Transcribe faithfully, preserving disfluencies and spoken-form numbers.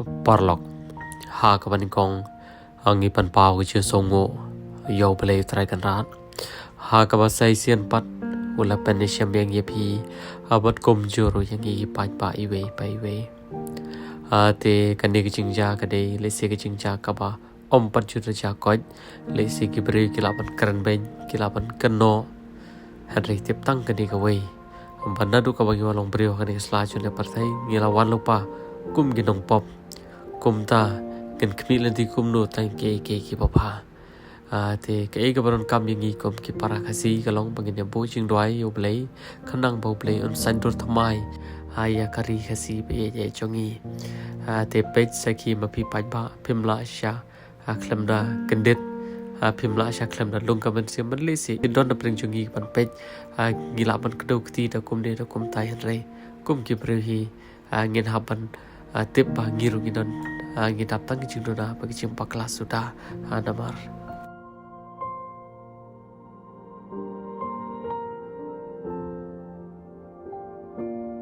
Paralok, ha kaba nyngkong, ngi pynpaw ka jingsngewnguh ïa U Blei Trai Kynrad. Ha kaba sa shisien pat u la pynïashem biang ïa phi, ha bad kumjuh ruh ïa ngi paidbah iwei pa iwei. Ha te kane ka jingjia ka dei lehse ka jingjia kaba ym pat ju da jia koit, lehse ki briew ki lah ban kren beiñ, ki lah ban kynnoh. Hynrei tip tang kane kawei, ba naduh kaba ngi wan long briew ha kane ka sla jong ka pyrthei, ngi la wan lypa kum ki nongpop. Kumta ngin khmih lynti kumno tang ïa kiei kiei kiba bha. Ah, te kaei kaba donkam ïa ngi kum ki para Khasi ka long ba ngin ïa buh jingduwai ïa U Blei, khnang ba U Blei un saiñdur thymmai ha ïa ka ri Khasi ba ïeit jong ngi. Ah, te peit sakhi ma phi paidbah, phim lah shuh, ah, khlem da kyndit, ah, phim lah shuh khlem da lung ka mynsiem, ban lehse ki don na pdeng jong ngi ban peit, ah, ngi lah ban kdew kti da kumne da kumtai, hynrei kum ki briew hi, ah, ngin hap ban, ah, tip ba ngi ruh ngi don, ah, ngi dap tang ki jingduna bad ki jingbakla suda, ah, namar